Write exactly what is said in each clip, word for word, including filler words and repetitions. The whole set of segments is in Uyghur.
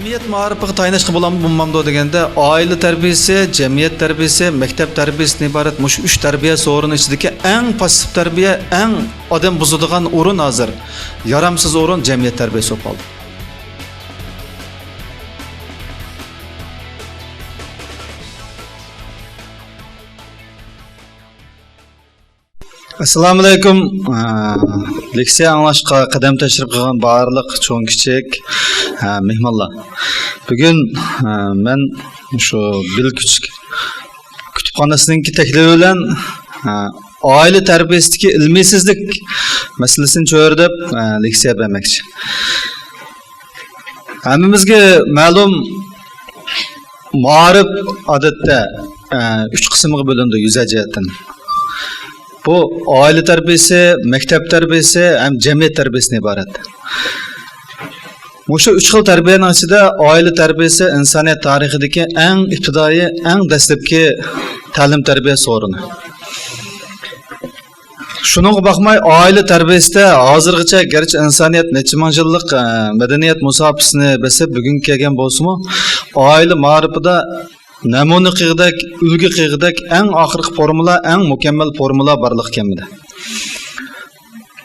جەمئىيەت مائارىپىغا تايىنىشقا بولامدۇ، بولمامدۇ دېگەندە، ئائىلە تەربىيەسى، جەمئىيەت تەربىيەسى، مەكتەپ تەربىيەسىدىن ئىبارەت مۇشۇ ئۈچ تەربىيە سورۇنى ئىچىدىكى ئەڭ پاسسىپ تەربىيە، ئەڭ ئادەم بۇزىدىغان ئورۇن ھازىر، يارامسىز ئورۇن جەمئىيەت تەربىيەسى بولۇپ قالدى. ئەسسالامۇئەلەيكۇم. ئە، لېكسىيە ئاڭلاشقا قەدەم تەشرىپ قىلغان بارلىق چوڭ كىچىك، ئە، مېھمانلار. بۈگۈن، ئە، مەن شۇ بىل كۈچ كۇتۇپخانىسىنىڭكى تەكلىپى بىلەن، ئە، ئائىلە تەربىيەسىدىكى ئىلمىيسىزلىك مەسىلىسىنى چۆرىدەپ، ئە، لېكسىيە بەرمەكچى. ھەممىمىزگە مەلۇم، مائارىپ ئادەتتە، ئە، ئۈچ قىسىمغا بۆلۈنىدۇ يۈزەر جەھەتتىن. بۇ ئائىلە تەربىيەسى، مەكتەپ تەربىيەسى ھەم جەمئىيەت تەربىيەسىدىن ئىبارەت. مۇشۇ ئۈچ خىل تەربىيەنىڭ ئىچىدە ئائىلە تەربىيەسى ئىنسانىيەت تارىخىدىكى ئەڭ ئىپتىدائىي، ئەڭ دەسلەپكى تەلىم-تەربىيە سورۇنى. شۇنىڭغا باقماي، ئائىلە تەربىيەسىدە ھازىرغىچە گەرچە ئىنسانىيەت نەچچە مىڭ يىللىق، ئە، مەدەنىيەت مۇساپىسىنى بېسىپ بۈگۈنگە كەلگەن بولسىمۇ، ئائىلە مائارىپىدا نەمۇنە قىلغۇدەك، ئۈلگە قىلغۇدەك ئەڭ ئاخىرقى فورمۇلا، ئەڭ مۇكەممەل فورمۇلا بارلىققا كەلمىدى.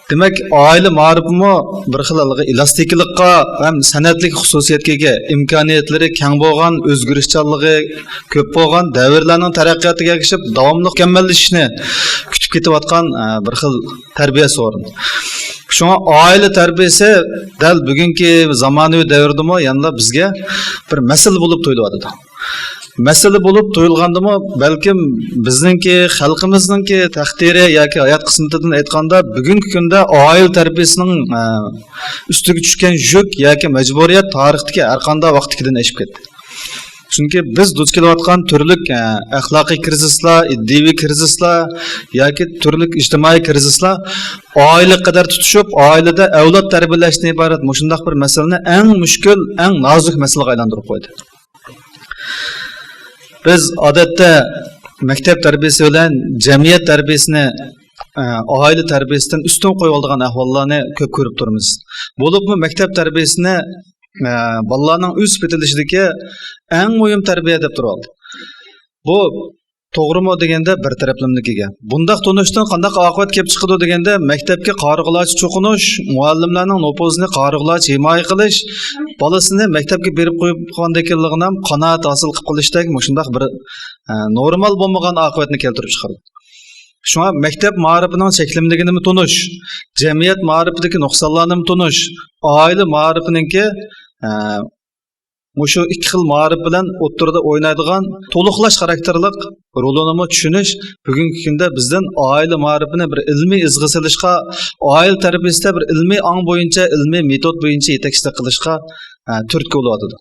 دېمەك، ئائىلە مائارىپىمۇ بىر خىل ھالغا ئېلاستىكىلىققا ھەم سەنئەتلىك خۇسۇسىيەتكە ئىگە، ئىمكانىيەتلىرى كەڭ بولغان، ئۆزگىرىشچانلىقى كۆپ بولغان، دەۋرلەرنىڭ تەرەققىياتىغا ئەگىشىپ داۋاملىق مۇكەممەللىشىشنى كۈتۈپ كېتىۋاتقان، ئە، بىر خىل تەربىيە سورۇنى. شۇڭا ئائىلە تەربىيەسى دەل بۈگۈنكى زامانىۋى دەۋردىمۇ يەنىلا بىزگە بىر مەسىلە بولۇپ تۇيۇلۇۋاتىدۇ. مەسىلە بولۇپ تۇيۇلغاندىمۇ، بەلكىم بىزنىڭكى، خەلقىمىزنىڭكى تەقدىرى ياكى ھايات قىسمىتىدىن ئېيتقاندا، بۈگۈنكى كۈندە ئائىلە تەربىيەسىنىڭ، ئە، ئۈستىگە چۈشكەن يۈك ياكى مەجبۇرىيەت تارىختىكى ھەر قانداق ۋاقىتتىكىدىن ئېشىپ كەتتى. چۈنكى بىز دۇچ كېلىۋاتقان تۈرلۈك، ئە، ئەخلاقىي كىرىزىسلار، ئىدىيىۋى كىرىزىسلار ياكى تۈرلۈك ئىجتىمائىي كىرىزىسلار ئائىلىگە قەدەر تۇتىشىپ، ئائىلىدە ئەۋلاد تەربىيەلەشتىن ئىبارەت مۇشۇنداق بىر مەسىلىنى ئەڭ مۈشكۈل، ئەڭ نازۇك مەسىلىگە ئايلاندۇرۇپ قويدى. بىز ئادەتتە مەكتەپ تەربىيەسى بىلەن جەمئىيەت تەربىيەسىنى، ئە، ئائىلە تەربىيەسىدىن ئۈستۈن قويۇۋالىدىغان ئەھۋاللارنى كۆپ كۆرۈپ تۇرىمىز. بولۇپمۇ مەكتەپ تەربىيەسىنى، ئە، بالىلارنىڭ ئۆسۈپ يېتىلىشىدىكى ئەڭ مۇھىم تەربىيە دەپ تۇرۇۋالدى. بۇ توغرىمۇ دېگەندە بىر تەرەپلىمىلىك ئىگە. بۇنداق تونۇشتىن قانداق ئاقىۋەت كېلىپ چىقىدۇ دېگەندە، مەكتەپكە قارىغۇلارچە چوقۇنۇش، مۇئەللىملەرنىڭ نوپۇزىنى قارىغۇلارچە ھىمايە قىلىش، بالىسىنى مەكتەپكە بېرىپ قويۇپ قالغاندىكىنلىغىنام قانائەت ھاسىل قىلىپ قېلىشتەك مۇشۇنداق بىر، ئە، نورمال بولمىغان ئاقىۋەتنى كەلتۈرۈپ چىقىرىدۇ. شۇڭا مەكتەپ مائارىپىنىڭ چەكلىمىلىكىنىمۇ تونۇش، جەمئىيەت مائارىپىدىكى نۇقسانلارنىمۇ تونۇش، ئائىلە مائارىپىنىڭكى، ئە، مۇشۇ ئىككى خىل مائارىپ بىلەن ئوتتۇرىدا ئوينايدىغان تولۇقلاش خاراكتېرلىق رولىنىمۇ چۈشىنىش بۈگۈنكى كۈندە بىزدىن ئائىلە مائارىپىنى بىر ئىلمىي ئىزغا سېلىشقا، ئائىلە تەربىيەسىدە بىر ئىلمىي ئاڭ بويىچە، ئىلمىي مېتود بويىچە يېتەكچىلىك قىلىشقا، ئە، تۈرتكە بولۇۋاتىدۇ.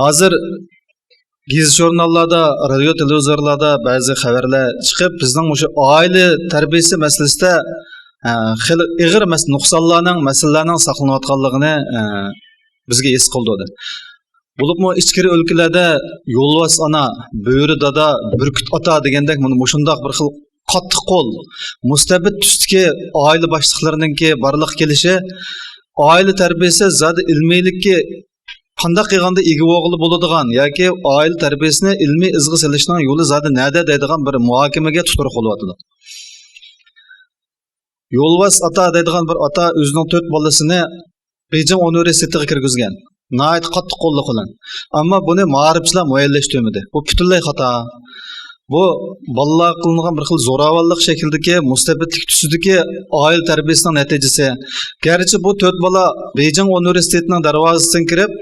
ھازىر گېزىت ژۇرناللاردا، رادىيو تېلېۋىزورلاردا بەزى خەۋەرلەر چىقىپ، بىزنىڭ مۇشۇ ئائىلە تەربىيەسى مەسىلىسىدە، ئە، خېلى ئېغىر مەس-، نۇقسانلارنىڭ، مەسىلىلەرنىڭ ساقلىنىۋاتقانلىقىنى، ئە، بىزگە ھېس قىلدۇردى. بولۇپمۇ ئىچكىرى ئۆلكىلەردە يولۋاس ئانا، بۆرە دادا، بۈركۈت ئاتا دېگەندەك مانا مۇشۇنداق بىر خىل قاتتىق قول، مۇستەبىت تۈستىكى ئائىلە باشلىقلىرىنىڭكى بارلىققا كېلىشى، ئائىلە تەربىيەسى زادى ئىلمىيلىككە قانداق قىلغاندا ئىگە بولغىلى بولىدىغان ياكى ئائىلە تەربىيەسىنى ئىلمىي ئىزغا سېلىشنىڭ يولى زادى نەدە دەيدىغان بىر مۇھاكىمىگە تۇتۇرۇق بولۇۋاتىدۇ. يولۋاس ئاتا دەيدىغان بىر ئاتا ئۆزىنىڭ تۆت بالىسىنى بېيجىڭ ئۇنىۋېرسىتېتىغا كىرگۈزگەن. ناھايىتى قاتتىق قوللۇق بىلەن. ئەمما بۇنى مائارىپچىلار مۇئەييەنلەشتۈرمىدى. بۇ پۈتۈنلەي خاتا. بۇ بالىلارغا قىلىنغان بىر خىل زوراۋانلىق شەكلىدىكى، مۇستەبىتلىك تۈسىدىكى ئائىلە تەربىيەسىنىڭ نەتىجىسى. گەرچە بۇ تۆت بالا بېيجىڭ ئۇنىۋېرسىتېتىنىڭ دەرۋازىسىدىن كىرىپ،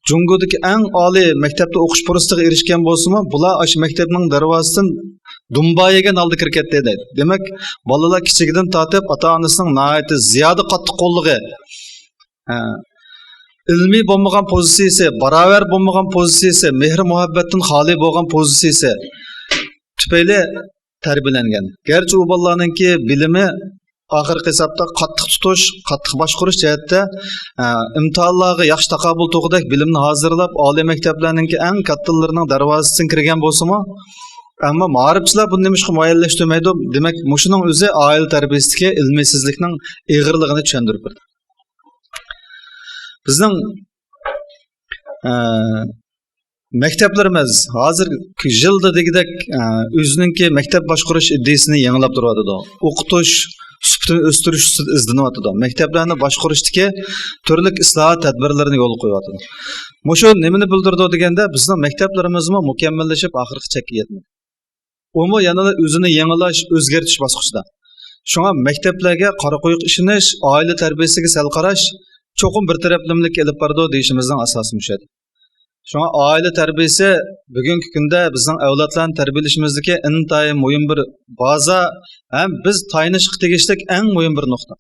جۇڭگودىكى ئەڭ ئالىي مەكتەپتە ئوقۇش پۇرسىتىگە ئېرىشكەن بولسىمۇ، بۇلار ئاشۇ مەكتەپنىڭ دەرۋازىسىدىن دۇمبا يېگەن ھالدا كىرىپ كەتتى دەيدۇ. دېمەك، بالىلار كىچىكىدىن تارتىپ ئاتا-ئانىسىنىڭ ناھايىتى زىيادە قاتتىق قوللۇقى، ھە، ئىلمىي بولمىغان پوزىتسىيىسى، باراۋەر بولمىغان پوزىتسىيىسى، مېھىر-مۇھەببەتتىن خالىي بولغان پوزىتسىيىسى تۈپەيلى تەربىيەلەنگەن. گەرچە ئۇ بالىلارنىڭكى بىلىمى ئاخىرقى ھېسابتا قاتتىق تۇتۇش، قاتتىق باشقۇرۇش جەھەتتە، ئە، ئىمتىھانلارغا ياخشى تاقابىل تۇرغۇدەك بىلىمنى ھازىرلاپ، ئالىي مەكتەپلەرنىڭكى ئەڭ كاتتىلىرىنىڭ دەرۋازىسىدىن كىرگەن بولسىمۇ، ئەمما مائارىپچىلار بۇنى نېمىشقا مۇئەييەنلەشتۈرمەيدۇ؟ دېمەك، مۇشۇنىڭ ئۆزى ئائىلە تەربىيەسىدىكى ئىلمىيسىزلىكنىڭ ئېغىرلىقىنى چۈشەندۈرۈپ بېرىدۇ. بىزنىڭ، ئە، مەكتەپلىرىمىز ھازىر يىلدا دېگۈدەك، ئە، ئۆزىنىڭكى مەكتەپ باشقۇرۇش ئىدىيىسىنى يېڭىلاپ تۇرۇۋاتىدۇ. ئوقۇتۇش سۈپىتىنى ئۆستۈرۈش ئۈستىدە ئىزدىنىۋاتىدۇ. مەكتەپلەرنى باشقۇرۇشتىكى تۈرلۈك ئىسلاھات تەدبىرلىرىنى يولغا قويۇۋاتىدۇ. مۇشۇ نېمىنى بىلدۈرىدۇ دېگەندە، بىزنىڭ مەكتەپلىرىمىزمۇ مۇكەممەللىشىپ، ئاخىرقى چەككە يەتمىدى. ئۇمۇ يەنىلا ئۆزىنى يېڭىلاش، ئۆزگەرتىش باسقۇچىدا. شۇڭا مەكتەپلەرگە قارا قويۇق ئىشىنىش، ئائىلە تەربىيەسىگە سەل قاراش چوقۇم بىر تەرەپلىمىلىككە ئېلىپ بارىدۇ دېيىشىمىزنىڭ ئاساسى مۇشۇ ئىدى. شۇڭا ئائىلە تەربىيەسى بۈگۈنكى كۈندە بىزنىڭ ئەۋلادلارنى تەربىيەلىشىمىزدىكى ئىنتايىن مۇھىم بىر بازا ھەم بىز تايىنىشقا تېگىشلىك ئەڭ مۇھىم بىر نۇقتا.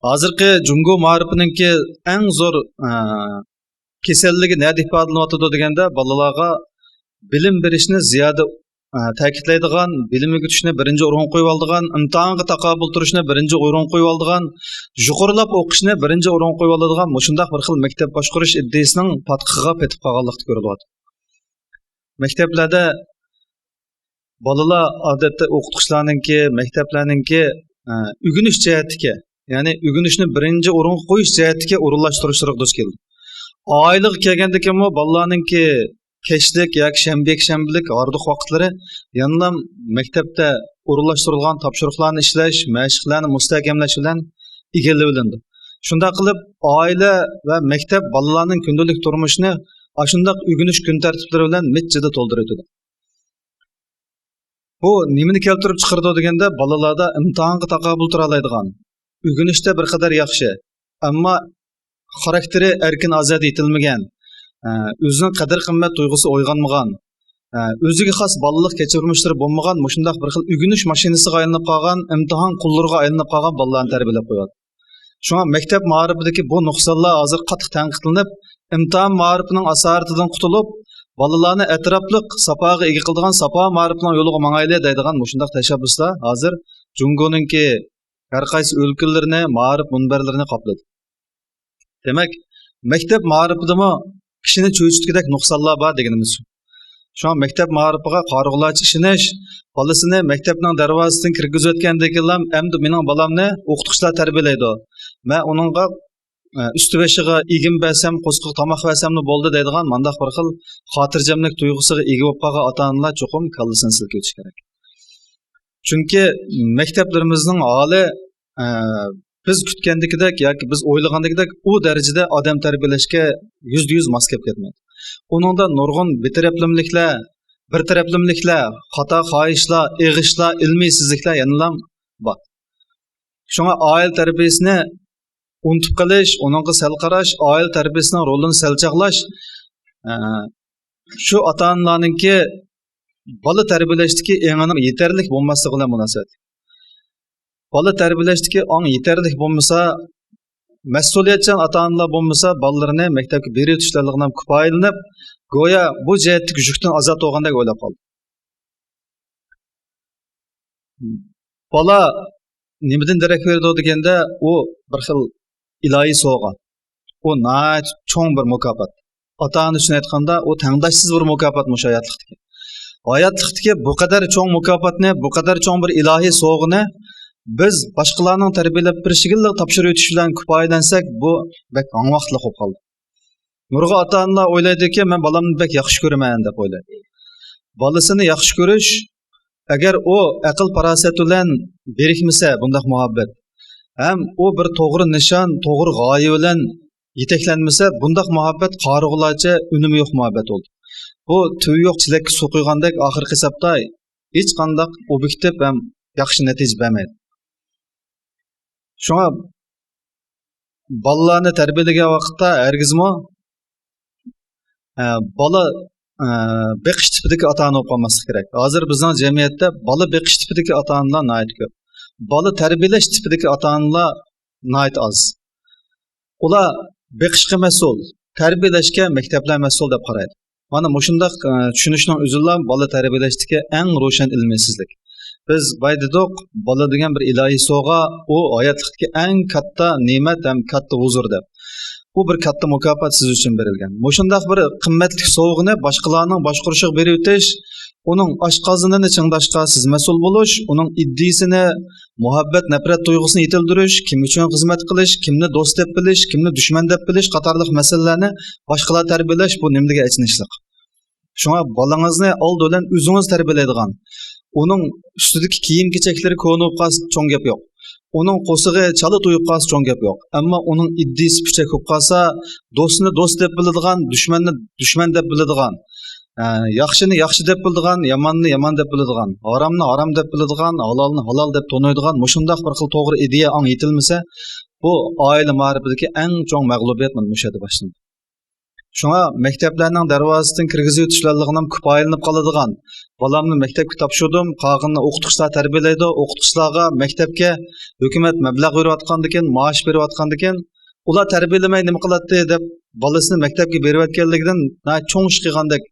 ھازىرقى جۇڭگو مائارىپىنىڭكى ئەڭ زور، ئە، كېسەللىكى نەدە ئىپادىلىنىۋاتىدۇ دېگەندە، بالىلارغا بىلىم بېرىشنى زىيادە، ئە، تەكىتلەيدىغان، بىلىم ئۆگىتىشنى بىرىنچى ئورۇنغا قويۇۋالىدىغان، ئىمتىھانغا تاقابىل تۇرۇشنى بىرىنچى ئورۇنغا قويۇۋالىدىغان، يۇقىرىلاپ ئوقۇشنى بىرىنچى ئورۇنغا قويۇۋالىدىغان مۇشۇنداق بىر خىل مەكتەپ باشقۇرۇش ئىدىيىسىنىڭ پاتقىقىغا پېتىپ قالغانلىقتا كۆرۈلۈۋاتىدۇ. مەكتەپلەردە بالىلار ئادەتتە ئوقۇتقۇچىلارنىڭكى، مەكتەپلەرنىڭكى، ئە، ئۆگىنىش جەھەتتىكى، يەنى ئۆگىنىشنى بىرىنچى ئورۇنغا قويۇش جەھەتتىكى ئورۇنلاشتۇرۇشلىرىغا دۇچ كېلىدۇ. ئائىلىگە كەلگەندىكىنمۇ بالىلارنىڭكى كەچلىك ياكى شەنبە يەكشەنبىلىك ھاردۇق ۋاقىتلىرى يەنىلا مەكتەپتە ئورۇنلاشتۇرۇلغان تاپشۇرۇقلارنى ئىشلەش، مەشىقلەرنى مۇستەھكەملەش بىلەن ئىگىلىۋېلىنىدۇ. شۇنداق قىلىپ، ئائىلە ۋە مەكتەپ بالىلارنىڭ كۈندىلىك تۇرمۇشىنى ئاشۇنداق ئۆگىنىش كۈن تەرتىپلىرى بىلەن مىججىدە تولدۇرۇۋېتىدۇ. بۇ نېمىنى كەلتۈرۈپ چىقىرىدۇ دېگەندە، بالىلاردا ئىمتىھانغا تاقابىل تۇرالايدىغان، ئۆگىنىشتە بىر قەدەر ياخشى، ئەمما خاراكتېرى ئەركىن ئازادە يېتىلمىگەن، ئە، ئۆزىنىڭ قەدىر-قىممەت تۇيغۇسى ئويغانمىغان، ئە، ئۆزىگە خاس بالىلىق كەچۈرمىشلىرى بولمىغان، مۇشۇنداق بىر خىل ئۆگىنىش ماشىنىسىغا ئايلىنىپ قالغان، ئىمتىھان قۇللىرىغا ئايلىنىپ قالغان بالىلارنى تەربىيەلەپ قويۇۋاتىدۇ. شۇڭا مەكتەپ مائارىپىدىكى بۇ نۇقسانلار ھازىر قاتتىق تەنقىدلىنىپ، ئىمتىھان مائارىپىنىڭ ئاسارىتىدىن قۇتۇلۇپ، بالىلارنى ئەتراپلىق ساپاغا ئىگە قىلىدىغان ساپا مائارىپىنىڭ يولىغا ماڭايلى دەيدىغان مۇشۇنداق تەشەببۇسلار ھازىر جۇڭگونىڭكى ھەر قايسى ئۆلكىلىرىنى، مائارىپ مۇنبەرلىرىنى قاپلىدى. دېمەك، مەكتەپ مائارىپىدىمۇ كىشىنى چۆچۈتكۈدەك نۇقسانلار بار دېگىنىمىز شۇ. شۇڭا مەكتەپ مائارىپىغا قارىغۇلارچە ئىشىنىش، بالىسىنى مەكتەپنىڭ دەرۋازىسىدىن كىرگۈزۈۋەتكەندىن كېيىنلا، «ئەمدى مېنىڭ بالامنى ئوقۇتقۇچىلار تەربىيەلەيدۇ، مەن ئۇنىڭغا، ئە، ئۈستى بېشىغا ئېگىن بەرسەم، قورسىقىغا تاماق بەرسەملا بولدى» دەيدىغان مانداق بىر خىل خاتىرجەملىك تۇيغۇسىغا ئىگە بولۇپ قالغان ئاتا-ئانىلار چوقۇم كاللىسىنى سىلكىۋېتىشى كېرەك. چۈنكى مەكتەپلىرىمىزنىڭ ھالى، ئە، بىز كۈتكەندىكىدەك ياكى بىز ئويلىغاندىكىدەك ئۇ دەرىجىدە ئادەم تەربىيەلەشكە يۈزدە يۈز ماس كېلىپ كەتمەيدۇ. ئۇنىڭدا نۇرغۇن بىر تەرەپلىمىلىكلەر، بىر تەرەپلىمىلىكلەر، خاتا خاھىشلار، ئېغىشلار، ئىلمىيسىزلىكلەر يەنىلا بار. شۇڭا ئائىلە تەربىيەسىنى ئۇنتۇپ قېلىش، ئۇنىڭغا سەل قاراش، ئائىلە تەربىيەسىنىڭ رولىنى سەل چاغلاش، ئە، شۇ ئاتا-ئانىلارنىڭكى بالا تەربىيەلەشتىكى ئېڭىنىڭ يېتەرلىك بولماسلىقى بىلەن مۇناسىۋەتلىك. بالا تەربىيەلەشتىكى ئاڭ يېتەرلىك بولمىسا، مەسئۇلىيەتچان ئاتا-ئانىلار بولمىسا، بالىلىرىنى مەكتەپكە بېرىۋېتىشلىرىدىن كۇپايىلىنىپ، گويا بۇ جەھەتتىكى يۈكتىن ئازاد بولغاندەك ئويلاپ قالىدۇ. بالا نېمىدىن دېرەك بېرىدۇ دېگەندە، ئۇ بىر خىل ئىلاھىي سوۋغا. ئۇ ناھايىتى چوڭ بىر مۇكاپات. ئاتا-ئانا ئۈچۈن ئېيتقاندا، ئۇ تەڭداشسىز بىر مۇكاپات مۇشۇ ھاياتلىقتىكى. ھاياتلىقتىكى بۇ قەدەر چوڭ مۇكاپاتنى، بۇ قەدەر چوڭ بىر ئىلاھىي سوۋغىنى بىز باشقىلارنىڭ تەربىيەلەپ بېرىشىگىلا تاپشۇرۇۋېتىش بىلەن كۇپايىلەنسەك، بۇ بەك ھاڭۋاقلىق بولۇپ قالدى. نۇرغۇن ئاتا-ئانىلار ئويلايدۇكى، «مەن بالامنى بەك ياخشى كۆرىمەن» دەپ ئويلايدۇ. بالىسىنى ياخشى كۆرۈش، ئەگەر ئۇ ئەقىل-پاراسەت بىلەن بىرىكمىسە بۇنداق مۇھەببەت، ھەم ئۇ بىر توغرا نىشان، توغرا غايە بىلەن يېتەكلەنمىسە، بۇنداق مۇھەببەت قارىغۇلارچە ئۈنۈمى يوق مۇھەببەت بولىدۇ. بۇ تۈۋى يوق چېلەككە سۇ قۇيغاندەك، ئاخىرقى ھېسابتا ھېچقانداق ئوبيېكتىپ ھەم ياخشى نەتىجە بەرمەيدۇ. شۇڭا بالىلارنى تەربىيەلىگەن ۋاقىتتا ھەرگىزمۇ، ئە، بالا، ئە، بېقىش تىپىدىكى ئاتا-ئانا بولۇپ قالماسلىق كېرەك. ھازىر بىزنىڭ جەمئىيەتتە بالا بېقىش تىپىدىكى ئاتا-ئانىلار ناھايىتى كۆپ. بالا تەربىيەلەش تىپىدىكى ئاتا-ئانىلار ناھايىتى ئاز. ئۇلار بېقىشقا مەسئۇل، تەربىيەلەشكە مەكتەپلەر مەسئۇل دەپ قارايدۇ. مانا مۇشۇنداق، ئە، چۈشىنىشنىڭ ئۆزىلا بالا تەربىيەلەشتىكى ئەڭ روشەن ئىلمىيسىزلىك. بىز بايا دېدۇق، بالا دېگەن بىر ئىلاھىي سوۋغا، ئۇ ھاياتلىقتىكى ئەڭ كاتتا نېمەت ھەم كاتتا ھۇزۇر دەپ. بۇ بىر كاتتا مۇكاپات سىز ئۈچۈن بېرىلگەن. مۇشۇنداق بىر قىممەتلىك سوۋغىنى باشقىلارنىڭ باشقۇرۇشىغا بېرىۋېتىش، ئۇنىڭ ئاشقازىنىنى چىڭداشقا سىز مەسئۇل بولۇش، ئۇنىڭ ئىدىيىسىنى، مۇھەببەت، نەپرەت تۇيغۇسىنى يېتىلدۈرۈش، كىم ئۈچۈن خىزمەت قىلىش، كىمنى دوست دەپ بىلىش، كىمنى دۈشمەن دەپ بىلىش قاتارلىق مەسىلىلەرنى باشقىلار تەربىيەلەش، بۇ نېمىلىگە ئېچىنىشلىق؟ شۇڭا بالىڭىزنى ئالدى بىلەن ئۆزىڭىز تەربىيەلەيدىغان، ئۇنىڭ ئۈستىدىكى كىيىم-كېچەكلىرى كونا بولۇپ قالسا چوڭ گەپ يوق. ئۇنىڭ قورسىقى چالا تويۇپ قالسا چوڭ گەپ يوق. ئەمما ئۇنىڭ ئىدىيىسى پۈچەك بولۇپ قالسا، دوستنى دوست دەپ بىلىدىغان، دۈشمەننى دۈشمەن دەپ بىلىدىغان، ئە، ياخشىنى ياخشى دەپ بىلىدىغان، ياماننى يامان دەپ بىلىدىغان، ھارامنى ھارام دەپ بىلىدىغان، ھالالنى ھالال دەپ تونۇيدىغان مۇشۇنداق بىر خىل توغرا ئىدىيە ئاڭ يېتىلمىسە، بۇ ئائىلە مائارىپىدىكى ئەڭ چوڭ مەغلۇبىيەت مانا مۇشۇ يەردە باشلىنىدۇ. شۇڭا مەكتەپلەرنىڭ دەرۋازىسىدىن كىرگۈزۈۋېتىش بىلەنلا كۇپايىلىنىپ قالىدىغان، بالامنى مەكتەپكە تاپشۇردۇم، قالغىنىنى ئوقۇتقۇچىلار تەربىيەلەيدۇ، ئوقۇتقۇچىلارغا مەكتەپكە ھۆكۈمەت مەبلەغ بېرىۋاتقاندىكىن، مائاش بېرىۋاتقاندىكىن، ئۇلار تەربىيەلىمەي نېمە قىلاتتى دەپ، بالىسىنى مەكتەپكە بېرىۋەتكەنلىكىدىن ناھايىتى چوڭ ئىش قىلغاندەك،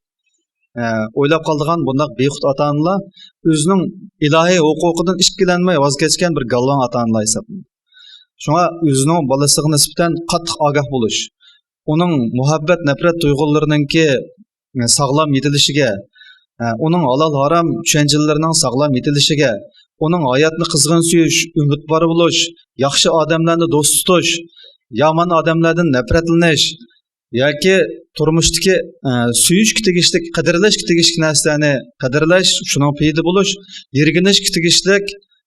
ئە، ئويلاپ قالىدىغان بۇنداق بىخۇد ئاتا-ئانىلار ئۆزىنىڭ ئىلاھىي ھوقۇقىدىن ئىككىلەنمەي ۋاز كەچكەن بىر گالۋاڭ ئاتا-ئانىلار ھېسابلىنىدۇ. شۇڭا ئۆزىنىڭ بالىسىغا نىسبەتەن قاتتىق ئاگاھ بولۇش، ئۇنىڭ مۇھەببەت، نەپرەت تۇيغۇلىرىنىڭكى ساغلام يېتىلىشىگە، ئۇنىڭ ھالال، ھارام چۈشەنچىلىرىنىڭ ساغلام يېتىلىشىگە، ئۇنىڭ ھاياتنى قىزغىن سۆيۈش، ئۈمىدۋار بولۇش، ياخشى ئادەملەرنى دوست تۇتۇش، يامان ئادەملەردىن نەپرەتلىنىش ياكى تۇرمۇشتىكى، ئە، سۆيۈشكە تېگىشلىك، قەدىرلەشكە تېگىشلىك نەرسىلەرنى قەدىرلەش، شۇنىڭ پېيىدە بولۇش، يىرگىنىشكە تېگىشلىك،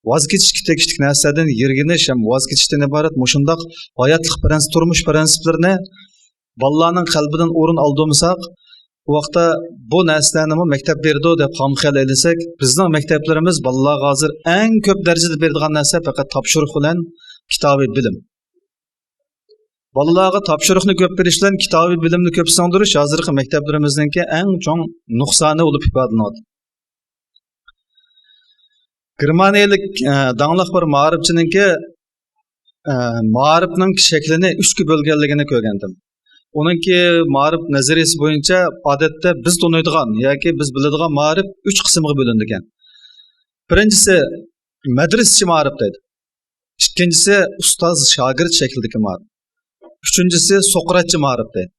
ۋاز كېچىشكە تېگىشلىك نەرسىلەردىن يىرگىنىش ھەم ۋاز كېچىشتىن ئىبارەت مۇشۇنداق ھاياتلىق پىرىنس-، تۇرمۇش پىرىنسىپلىرىنى بالىلارنىڭ قەلبىدىن ئورۇن ئالدۇرمىساق، ئۇ ۋاقىتتا بۇ نەرسىلەرنىمۇ مەكتەپ بېرىدۇ دەپ خام خىيال ئېلىسەك، بىزنىڭ مەكتەپلىرىمىز بالىلارغا ھازىر ئەڭ كۆپ دەرىجىدە بېرىدىغان نەرسە پەقەت تاپشۇرۇق بىلەن كىتابىي بىلىم. بالىلارغا تاپشۇرۇقنى كۆپ بېرىش بىلەن كىتابىي بىلىمنى كۆپ سىڭدۈرۈش ھازىرقى مەكتەپلىرىمىزنىڭكى ئەڭ چوڭ نۇقسانى بولۇپ ئىپادىلىنىۋاتىدۇ. گېرمانىيەلىك، ئە، داڭلىق بىر مائارىپچىنىڭكى، ئە، مائارىپنىڭ شەكلىنى ئۈچكە بۆلگەنلىكىنى كۆرگەنتىم. ئۇنىڭكى مائارىپ نەزەرىيىسى بويىچە ئادەتتە بىز تونۇيدىغان ياكى بىز بىلىدىغان مائارىپ ئۈچ قىسىمغا بۆلۈنىدىكەن. بىرىنچىسى مەدرىسىچە مائارىپ دەيدۇ. ئىككىنچىسى ئۇستاز شاگىرت شەكلىدىكى مائارىپ. ئۈچىنچىسى سوقراتچە مائارىپ دەيدۇ.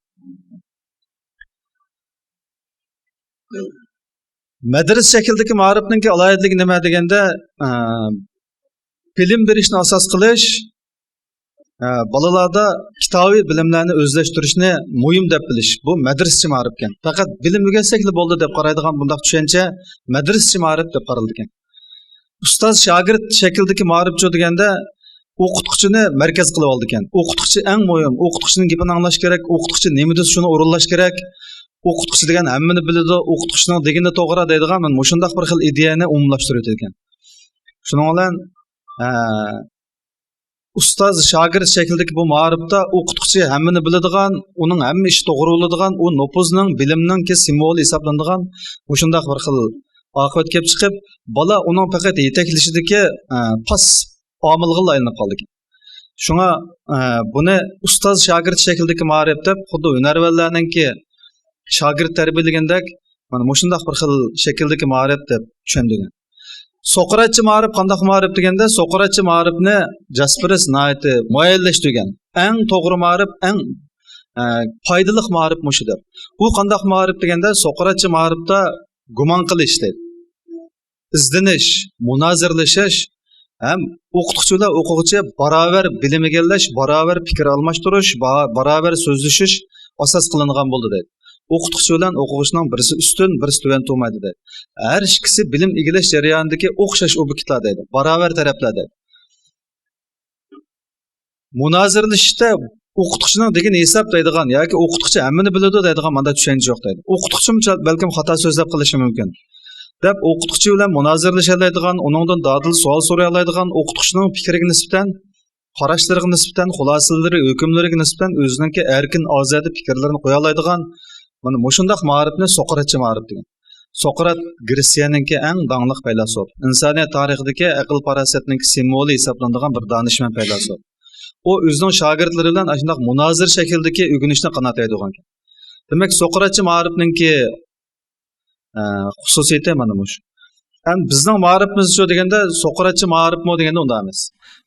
مەدرىسە شەكلىدىكى مائارىپنىڭكى ئالاھىدىلىكى نېمە دېگەندە، ئە، بىلىم بېرىشنى ئاساس قىلىش، ئە، بالىلاردا كىتابىي بىلىملەرنى ئۆزلەشتۈرۈشنى مۇھىم دەپ بىلىش. بۇ مەدرىسىچە مائارىپكەن. پەقەت بىلىم ئۆگەتسەكلا بولدى دەپ قارايدىغان بۇنداق چۈشەنچە مەدرىسىچە مائارىپ دەپ قارىلىدىكەن. ئۇستاز شاگىرت شەكلىدىكى مائارىپچۇ دېگەندە، ئوقۇتقۇچىنى مەركەز قىلىپ ئالىدىكەن. ئوقۇتقۇچى ئەڭ مۇھىم. ئوقۇتقۇچىنىڭ گېپىنى ئاڭلاش كېرەك. ئوقۇتقۇچى نېمە دېسە، شۇنى ئورۇنلاش كېرەك. ئوقۇتقۇچى دېگەن ھەممىنى بىلىدۇ. ئوقۇتقۇچىنىڭ دېگىنى توغرا دەيدىغان مانا مۇشۇنداق بىر خىل ئىدىيەنى ئومۇملاشتۇرۇۋېتىدىكەن. شۇنىڭ بىلەن، ئە، ئۇستاز شاگىرت شەكلىدىكى بۇ مائارىپتا ئوقۇتقۇچى ھەممىنى بىلىدىغان، ئۇنىڭ ھەممە ئىشى توغرا بولىدىغان، ئۇ نوپۇزنىڭ، بىلىمنىڭكى سىمۋولى ھېسابلىنىدىغان مۇشۇنداق بىر خىل ئاقىۋەت كېلىپ چىقىپ، بالا ئۇنىڭ پەقەت يېتەكلىشىدىكى، ئە، پاس ئامىلغىلا ئايلىنىپ قالىدىكەن. شۇڭا، ئە، بۇنى ئۇستاز شاگىرت شەكلىدىكى مائارىپ دەپ، خۇددى ھۈنەرۋەنلەرنىڭكى شاگىرت تەربىيەلىگەندەك، مانا مۇشۇنداق بىر خىل شەكىلدىكى مائارىپ دەپ چۈشەندۈرگەن. سوقراتچە مائارىپ قانداق مائارىپ دېگەندە، سوقراتچە مائارىپنى جاسپېرس ناھايىتى مۇئەييەنلەشتۈرگەن. ئەڭ توغرا مائارىپ، ئەڭ، ئە، پايدىلىق مائارىپ مۇشۇ دەپ. ئۇ قانداق مائارىپ دېگەندە، سوقراتچە مائارىپتا گۇمان قىلىش دەيدۇ. ئىزدىنىش، مۇنازىرىلىشىش ھەم ئوقۇتقۇچى بىلەن ئوقۇغۇچى باراۋەر بىلىم ئىگىلەش، باراۋەر پىكىر ئالماشتۇرۇش، با-، باراۋەر سۆزلىشىش ئاساس قىلىنغان بولىدۇ دەيدۇ. ئوقۇتقۇچى بىلەن ئوقۇغۇچىنىڭ بىرسى ئۈستۈن، بىرسى تۆۋەن تۇرمايدۇ دەيدۇ. ھەر ئىككىسى بىلىم ئىگىلەش جەريانىدىكى ئوخشاش ئوبيېكتلار دەيدۇ، باراۋەر تەرەپلەر دەيدۇ. مۇنازىرىلىشىشتە ئوقۇتقۇچىنىڭ دېگىنى ھېساب دەيدىغان ياكى ئوقۇتقۇچى ھەممىنى بىلىدۇ دەيدىغان مانداق چۈشەنچە يوق دەيدۇ. ئوقۇتقۇچىمۇ چا-، بەلكىم خاتا سۆزلەپ قېلىشى مۇمكىن دەپ، ئوقۇتقۇچى بىلەن مۇنازىرىلىشەلەيدىغان، ئۇنىڭدىن دادىل سوئال سورايالايدىغان، ئوقۇتقۇچىنىڭ پىكرىگە نىسبەتەن، قاراشلىرىغا نىسبەتەن، خۇلاسىلىرى، ھۆكۈملىرىگە نىسبەتەن ئۆزىنىڭكى ئەركىن، ئازادە پىكىرلىرىنى قويالايدىغان، مانا مۇشۇنداق مائارىپنى سوقراتچە مائارىپ دېگەن. سوقرات گرېتسىيەنىڭكى ئەڭ داڭلىق پەيلاسوپ، ئىنسانىيەت تارىخىدىكى ئەقىل-پاراسەتنىڭكى سىمۋولى ھېسابلىنىدىغان بىر دانىشمەن پەيلاسوپ. ئۇ ئۆزىنىڭ شاگىرتلىرى بىلەن ئاشۇنداق مۇنازىرە شەكلىدىكى ئۆگىنىشنى قانات يايدۇرغانىكەن. دېمەك، سوقراتچە مائارىپنىڭكى، ئە، خۇسۇسىيىتى مانا مۇشۇ. ئەمدى بىزنىڭ مائارىپىمىزچۇ دېگەندە، سوقراتچە مائارىپمۇ دېگەندە ئۇنداق ئەمەس.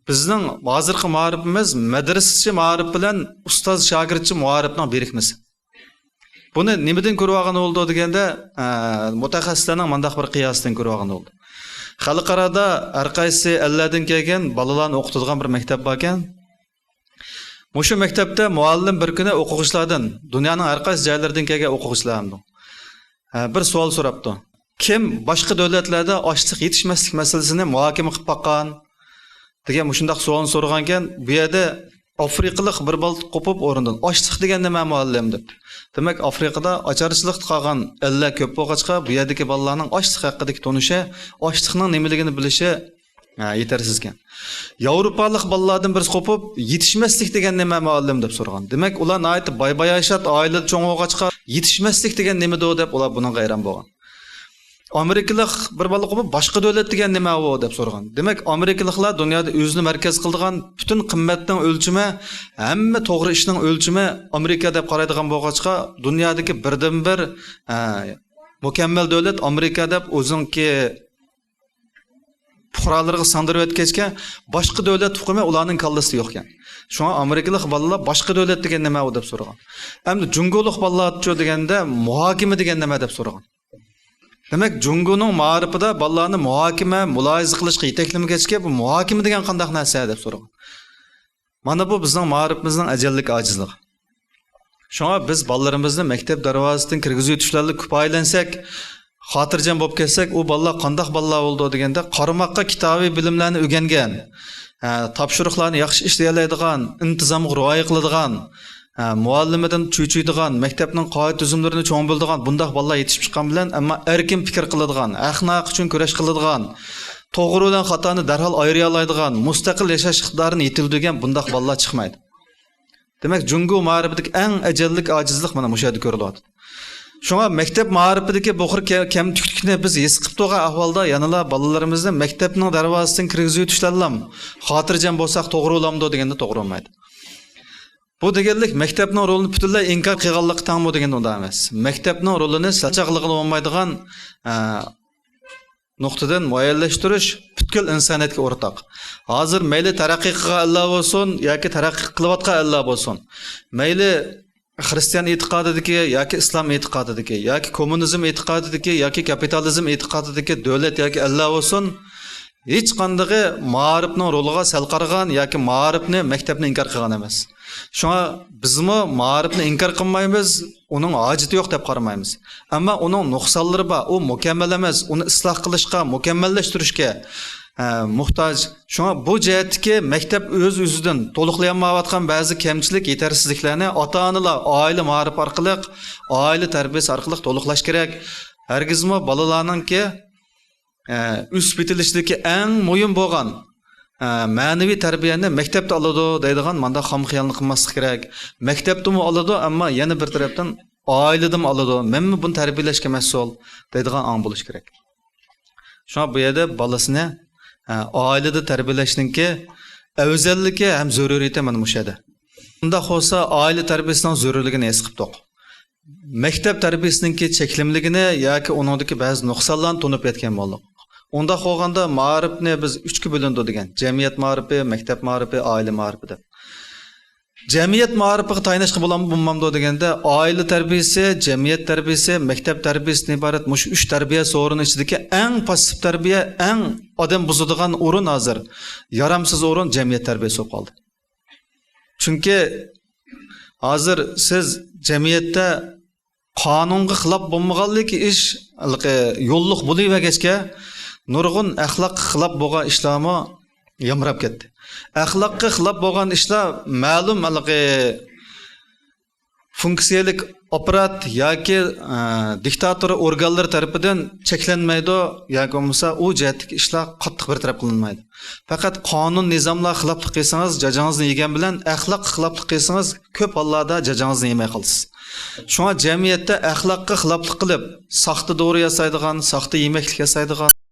بىزنىڭ ھازىرقى مائارىپىمىز مەدرىسىچە مائارىپ بىلەن ئۇستاز شاگىرتچە مائارىپنىڭ بىرىكمىسى. بۇنى نېمىدىن كۆرۈۋالغىلى بولىدۇ دېگەندە، ئە، مۇتەخەسسىسلەرنىڭ مۇنداق بىر قىياسىدىن كۆرۈۋالغىلى بولىدۇ. خەلقئارادا ھەر قايسى ئەللەردىن كەلگەن بالىلارنى ئوقۇتىدىغان بىر مەكتەپ باركەن. مۇشۇ مەكتەپتە مۇئەللىم بىر كۈنى ئوقۇغۇچىلاردىن، دۇنيانىڭ ھەر قايسى جايلىرىدىن كەلگەن ئوقۇغۇچىلار ھەمدە، ئە، بىر سوئال سوراپتۇ. كىم باشقا دۆلەتلەردە ئاشلىق يېتىشمەسلىك مەسىلىسىنى مۇھاكىمە قىلىپ باققان؟ دېگەن مۇشۇنداق سوئالنى سورىغانكەن، بۇ يەردە ئافرىقىلىق بىر بالا قوپۇپ ئورنىدىن، «ئاشلىق دېگەن نېمە، مۇئەللىم؟» دەپتۇ. دېمەك، ئافرىقىدا ئاچارچىلىقتا قالغان ئەللەر كۆپ بولغاچقا، بۇ يەردىكى بالىلارنىڭ ئاشلىق ھەققىدىكى تونۇشى، ئاشلىقنىڭ نېمىلىكىنى بىلىشى، ھە، يېتەرسىزكەن. ياۋروپالىق بالىلاردىن بىرسى قوپۇپ، «يېتىشمەسلىك دېگەن نېمە، مۇئەللىم؟» دەپ سورىغان. دېمەك، ئۇلار ناھايىتى باي-باياشات ئائىلىدە چوڭ بولغاچقا، «يېتىشمەسلىك دېگەن نېمىدۇ؟» دەپ ئۇلار بۇنىڭغا ھەيران بولغان. ئامېرىكىلىق بىر بالا قوپۇپ، «باشقا دۆلەت دېگەن نېمە ئۇ؟» دەپ سورىغان. دېمەك، ئامېرىكىلىقلار دۇنيادا ئۆزىنى مەركەز قىلىدىغان پۈتۈن قىممەتنىڭ ئۆلچىمى، ھەممە توغرا ئىشنىڭ ئۆلچىمى ئامېرىكا دەپ قارايدىغان بولغاچقا، دۇنيادىكى بىردىنبىر، ئە، مۇكەممەل دۆلەت ئامېرىكا دەپ ئۆزىنىڭكى پۇقرالىرىغا سىڭدۈرۈۋەتكەچكە، باشقا دۆلەت ئۇقۇمى ئۇلارنىڭ كاللىسىدا يوقكەن. شۇڭا ئامېرىكىلىق بالىلار، «باشقا دۆلەت دېگەن نېمە ئۇ؟» دەپ سورىغان. ئەمدى جۇڭگولۇق بالىلارچۇ دېگەندە، «مۇھاكىمە دېگەن نېمە؟» دەپ سورىغان. دېمەك، جۇڭگونىڭ مائارىپىدا بالىلارنى مۇھاكىمە، مۇلاھىزە قىلىشقا يېتەكلىمىگەچكە، «بۇ مۇھاكىمە دېگەن قانداق نەرسە؟» دەپ سورىغان. مانا بۇ بىزنىڭ مائارىپىمىزنىڭ ئەجەللىك ئاجىزلىقى. شۇڭا بىز بالىلىرىمىزنى مەكتەپ دەرۋازىسىدىن كىرگۈزۈۋېتىش بىلەنلا كۇپايىلەنسەك، خاتىرجەم بولۇپ كەتسەك، ئۇ بالىلار قانداق بالىلار بولىدۇ دېگەندە، قارىماققا كىتابىي بىلىملەرنى ئۆگەنگەن، ھە، تاپشۇرۇقلارنى ياخشى ئىشلىيەلەيدىغان، ئىنتىزامغا رىئايە قىلىدىغان، ھە، مۇئەللىمىدىن چۆچۈيدىغان، مەكتەپنىڭ قائىدە-تۈزۈملىرىنى چوڭ بىلىدىغان بۇنداق بالىلار يېتىشىپ چىققان بىلەن، ئەمما ئەركىن پىكىر قىلىدىغان، ھەقنىڭ ھەققى ئۈچۈن كۈرەش قىلىدىغان، توغرا بىلەن خاتانى دەرھال ئايرىيالايدىغان، مۇستەقىل ياشاش ئىقتىدارىنى يېتىلدۈرگەن بۇنداق بالىلار چىقمايدۇ. دېمەك، جۇڭگو مائارىپىدىكى ئەڭ ئەجەللىك ئاجىزلىق مانا مۇشۇ يەردە كۆرۈلۈۋاتىدۇ. شۇڭا مەكتەپ مائارىپىدىكى بۇ خىل كە-، كەمتۈكلۈكنى بىز ھېس قىلىپ تۇرغان ئەھۋالدا يەنىلا بالىلىرىمىزنى مەكتەپنىڭ دەرۋازىسىدىن كىرگۈزۈۋېتىشلەرلام خاتىرجەم بولساق توغرا بولامدۇ دېگەندە توغرا بولمايدۇ. بۇ دېگەنلىك مەكتەپنىڭ رولىنى پۈتۈنلەي ئىنكار قىلغانلىققا تەڭمۇ دېگەندە ئۇنداق ئەمەس. مەكتەپنىڭ رولىنى سەل چاغلىغىلى بولمايدىغان، ئە، نۇقتىدىن مۇئەييەنلەشتۈرۈش پۈتكۈل ئىنسانىيەتكە ئورتاق. ھازىر مەيلى تەرەققىي قىلغان ئەللەر بولسۇن ياكى تەرەققىي قىلىۋاتقان ئەللەر بولسۇن، مەيلى خىرىستىيان ئېتىقادىدىكى ياكى ئىسلام ئېتىقادىدىكى ياكى كوممۇنىزم ئېتىقادىدىكى ياكى كاپىتالىزم ئېتىقادىدىكى دۆلەت ياكى ئەللەر بولسۇن، ھېچقاندىقى مائارىپنىڭ رولىغا سەل قارىغان ياكى مائارىپنى، مەكتەپنى ئىنكار قىلغان ئەمەس. شۇڭا بىزمۇ مائارىپنى ئىنكار قىلمايمىز، ئۇنىڭ ھاجىتى يوق دەپ قارىمايمىز. ئەمما ئۇنىڭ نۇقسانلىرى بار، ئۇ مۇكەممەل ئەمەس، ئۇنى ئىسلاھ قىلىشقا، مۇكەممەللەشتۈرۈشكە، ئە، موھتاج. شۇڭا بۇ جەھەتتىكى مەكتەپ ئۆز-ئۆزىدىن تولۇقلىيالمايۋاتقان بەزى كەمچىلىك، يېتەرسىزلىكلەرنى ئاتا-ئانىلار ئائىلە مائارىپى ئارقىلىق، ئائىلە تەربىيەسى ئارقىلىق تولۇقلاش كېرەك. ھەرگىزمۇ بالىلارنىڭكى ئە، ئۆسۈپ يېتىلىشىدىكى ئەڭ مۇھىم بولغان، ئە، مەنىۋى تەربىيەنى مەكتەپتە ئالىدۇ دەيدىغان مانداق خام خىيالنى قىلماسلىق كېرەك. مەكتەپتىمۇ ئالىدۇ، ئەمما يەنە بىر تەرەپتىن ئائىلىدىمۇ ئالىدۇ. مەنمۇ بۇنى تەربىيەلەشكە مەسئۇل دەيدىغان ئاڭ بولۇش كېرەك. شۇڭا بۇ يەردە بالىسىنى، ئە، ئائىلىدە تەربىيەلەشنىڭكى ئەۋزەللىكى ھەم زۆرۈرىيىتى مانا مۇشۇ يەردە. ئۇنداق بولسا ئائىلە تەربىيەسىنىڭ زۆرۈرلۈكىنى ھېس قىپتۇق. مەكتەپ تەربىيەسىنىڭكى چەكلىمىلىكىنى ياكى ئۇنىڭدىكى بەزى نۇقسانلارنى تونۇپ يەتكەن بولدۇق. ئۇنداق بولغاندا مائارىپنى بىز ئۈچكە بۆلۈنىدۇ دېگەن، جەمئىيەت مائارىپى، مەكتەپ مائارىپى، ئائىلە مائارىپى دەپ. جەمئىيەت مائارىپىغا تايىنىشقا بولامدۇ، بولمامدۇ دېگەندە، ئائىلە تەربىيەسى، جەمئىيەت تەربىيەسى، مەكتەپ تەربىيەسىدىن ئىبارەت مۇشۇ ئۈچ تەربىيە سورۇنى ئىچىدىكى ئەڭ پاسسىپ تەربىيە، ئەڭ ئادەم بۇزىدىغان ئورۇن ھازىر، يارامسىز ئورۇن جەمئىيەت تەربىيەسى بولۇپ قالدى. چۈنكى ھازىر سىز جەمئىيەتتە قانۇنغا خىلاپ بولمىغانلىكى ئىش ھېلىقى يوللۇق بولۇۋەرگەچكە، نۇرغۇن ئەخلاققا خىلاپ بولغان ئىشلارمۇ يامراپ كەتتى. ئەخلاققا خىلاپ بولغان ئىشلار مەلۇم ھېلىقى فۇنكسىيەلىك ئاپپارات ياكى، ئە، دىكتاتور ئورگانلىرى تەرىپىدىن چەكلەنمەيدۇ ياكى بولمىسا ئۇ جەھەتتىكى ئىشلار قاتتىق بىر تەرەپ قىلىنمايدۇ. پەقەت قانۇن نىزاملارغا خىلاپلىق قىلسىڭىز، جاجىڭىزنى يېگەن بىلەن، ئەخلاققا خىلاپلىق قىلسىڭىز، كۆپ ھاللاردا جاجىڭىزنى يېمەي قالىسىز. شۇڭا جەمئىيەتتە ئەخلاققا خىلاپلىق قىلىپ، ساختا دورا ياسايدىغان، ساختا يېمەكلىك ياسايدىغان،